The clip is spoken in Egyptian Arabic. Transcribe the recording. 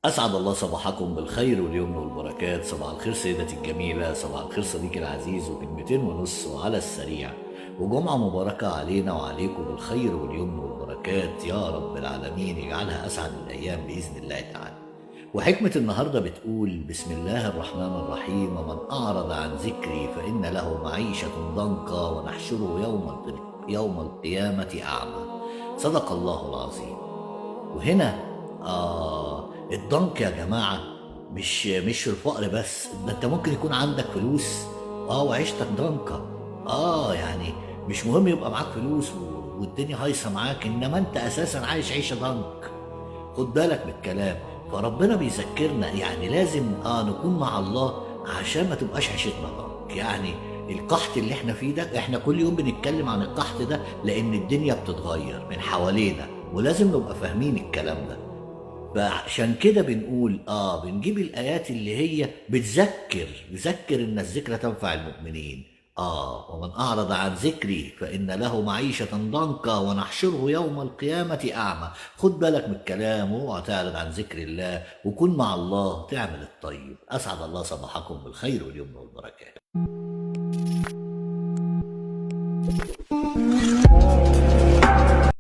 أسعد الله صباحكم بالخير واليمن والبركات. صباح الخير سيدتي الجميلة، صباح الخير صديقي العزيز، وكلمتين ونص وعلى السريع، وجمعة مباركة علينا وعليكم بالخير واليمن والبركات يا رب العالمين، يجعلها أسعد الأيام بإذن الله تعالى. وحكمة النهاردة بتقول: بسم الله الرحمن الرحيم، ومن أعرض عن ذكري فإن له معيشة ضنكا ونحشره يوم القيامة أعمى. صدق الله العظيم. وهنا الضنك يا جماعة مش الفقر بس، ده انت ممكن يكون عندك فلوس وعيشتك ضنكة. يعني مش مهم يبقى معاك فلوس والدنيا هايصة معاك، انما انت اساسا عايش عيشة ضنك. خد بالك من الكلام. فربنا بيذكرنا يعني لازم نكون مع الله عشان ما تبقاش عيشتنا ضنك. يعني القحط اللي احنا فيه ده، احنا كل يوم بنتكلم عن القحط ده لان الدنيا بتتغير من حوالينا، ولازم نبقى فاهمين الكلام ده. فعشان كده بنقول بنجيب الآيات اللي هي بتذكر إن الذكرى تنفع المؤمنين. ومن أعرض عن ذكري فإن له معيشة ضنكا ونحشره يوم القيامة أعمى. خد بالك من الكلام، واوعى تعرض عن ذكر الله، وكن مع الله تعمل الطيب. أسعد الله صباحكم بالخير واليمن والبركات.